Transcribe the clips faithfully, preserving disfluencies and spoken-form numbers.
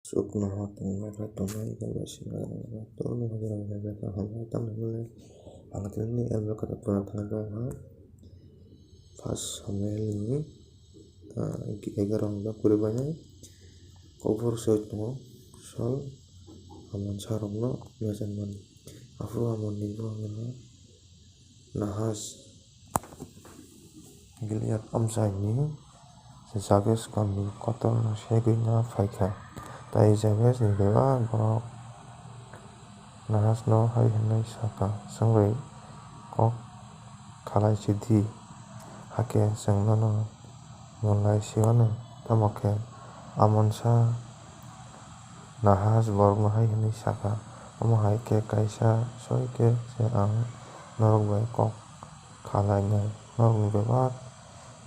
chuknoha tongnaikha tongnai, abo simi tongnaikha hambai. Tamni hwnwi ang tini Elbe kwtal pora thangwi tongkha. First Samuel ni, ah, egaroh hwnba kuri bainai. Kokborok se tongo, Saul Amon sarokno mecha mani. Aphuru Amon ni bwrwngno Nahas Gilead amchaini Jabes kamni kotorno segwina phaikha. Tai Jabesni bebak borok Nahasno hai hwnwi sakha, "Chwng bai kok khalai si di, hakhe chwng nono mon lai si anw." Tamo khe Amonsa Nahas borokno hai hwnwi sakha, "Omo hai khe kaisa soi khe se ang norok bai kok kha lainai, norokni bebak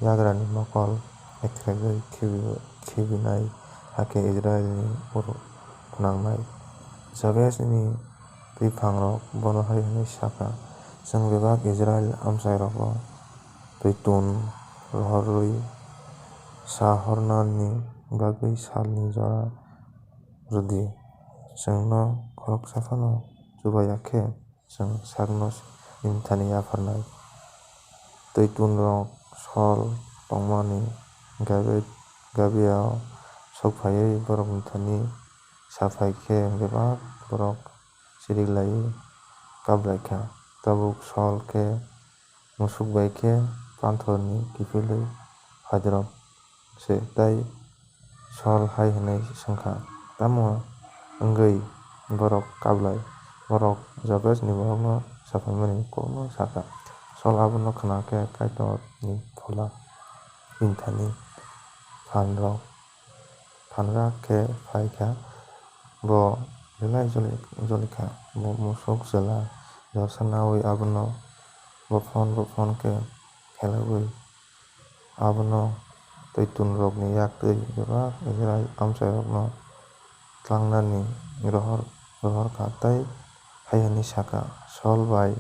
yagrani mokol ekregwi khibi-, khibinai, hakhe Israilni borok phnangnai." Jabesni twiphangrok bono hai hwnwi sakha, "Chwng bebak Israil amchairogo twitun rohorwi sa hornani bagwi salni jora rw di. Chwngno khoroksa phano chuba ya khe chwng sakno bini thani yapharnai." Twitunrok Saul tongmani Gabe-, Gabea-o sok phaiwi borokni thani sa phai khe bebak borok chirik laiwi kap lai kha. Tabuk Saul khe musuk bai khe panthorni kiphilwi phaidrop se, tai Saul hai hwnwi swng kha, "Tamo wngwi borok kap lai?" Borok Jabesni borokno sa phaimani kokno sa kha. Saul abono khna khe Kaitorni phola bini thani phanrok phanra khe phai kha. Bo belai joli-, joli kha. Bo musuk chwla jorsa naui abono bophon bophon khe khelagwi abono twitunrokni yak twi bebak Israil amchairokno tlangnani rohor, rohor kha, tei hai hwnwi sa kha, "Saul bai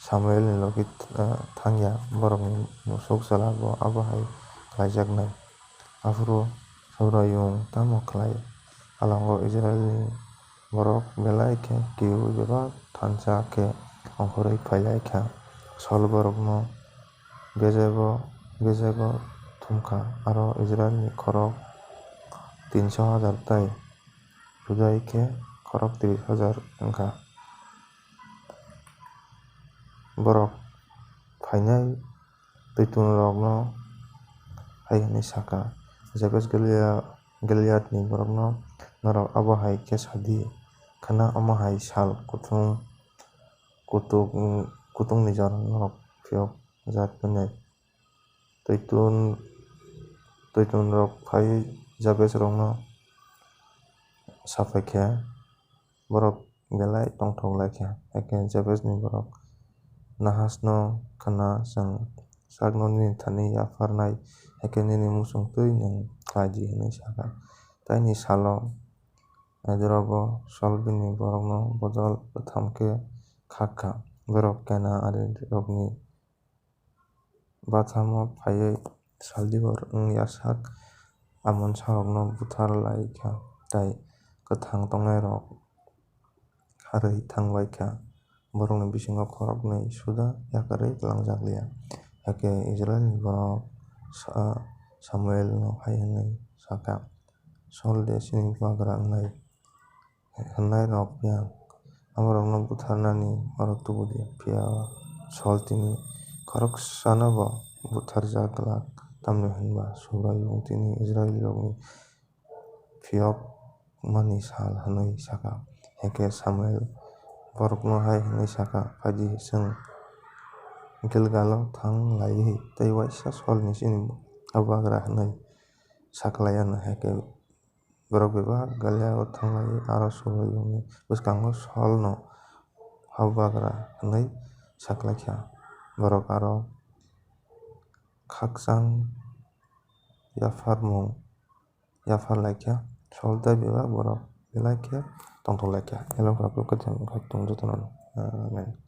Samuelni logi, ah, thang ya, borokni musuk chwla bo abo hai khlaijaknai." Aphuru Subraiyung tamo khlai? Alango Israilni borok belai khe kiui bebak thansa khe ongkhorwi phai lai kha. Saul borokno bejego, bejego thum kha, aro Israilni khorok tinso hajar tei Judai khe khorok tris hajar wng kha. Borok phainai twitunrokno hai hwnwi sa kha, "Jabes Gileadni borokno norok abo hai khe sa di, khwna omo hai sal kuthum kutuk, kutungni jora norok phiyok jak phainai." Twitun, twitunrok phaiwi Jabesrokno sa phai kha, borok belai tongthok lai kha. Hakhe Jabesni borok Nahasno khna, "Chwng sakno nini thani yapharnai, hakhe nini muchung twi nwng khlai di," hwnwi sa kha. Taini salo Edrogo Saul bini borokno bodol kwtham khe khak kha. Borok Kenan arirokni bathamo phaiwi saldibor wng ya sak Amonsarokno buthar lai kha, tei kwthang tongnairok harwi thang bai kha. Borokni bisingo khoroknwi suda yakarwi tlangjak liya. Hakhe Israilni borok Sa-, Samuelno hai hwnwi sa kha, "Saul de chini bubagra wngnai?" hwnnairok phiya, amorokno butharnani oro tubu di. Phiya Saul tini khoroksano bo butharjak glak, tamni hwnba Subraiyung tini Israilrokni phiyokmani sal hwnwi sa kha. Hakhe Samuel borokno hai hwnwi sa kha, "Phai di, chwng Gilgalo thang lai di, tei uaisa Saulni chini bubagra hwnwi sa khlai anw." Hakhe borok bebak Gilgalo thang lai, aro Subraiyungni bwskango Saulno bubagra hwnwi sa khlai kha. Borok aro khakchang yapharmung yaphar lai kha. Saul tei bebak borok belai khe tongthok lai kha. Elong khoroknwi kwthang wngkha tong jotono. Amen.